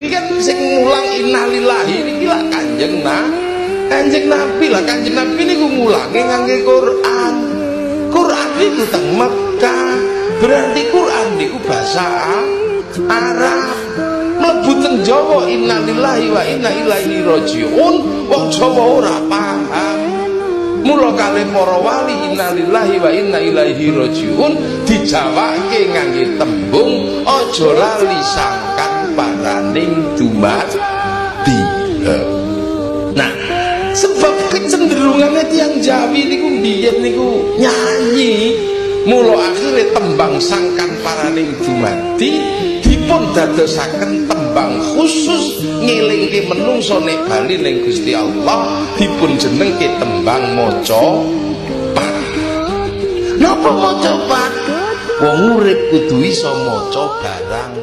Kan sing ngulang innalillahi niki lak Kanjeng, nah, Kanjeng Nabi lah. Kanjeng Nabi niku ngulange ngangge Quran. Quran niku teng Mekah, berarti Quran niku bahasa Arab. Mlebu teng Jawa, innalillahi wa inna ilaihi rajiun, wong Jawa ora paham. Mula kalih para wali innalillahi wa inna ilaihi rajiun dijawake ngangge tembung aja lali sangkan paraning dumadi. Nah, sebab kecenderungannya tiyang Jawi niku mbiyen niku nyanyi, mula akhirnya tembang sangkan paraning dumadi dipun dadosaken tembang khusus ngelingke menungso nek bali ning Gusti Allah, dipun jenengke tembang macapat. Napa macapat? Wong urip kudu iso maca barang.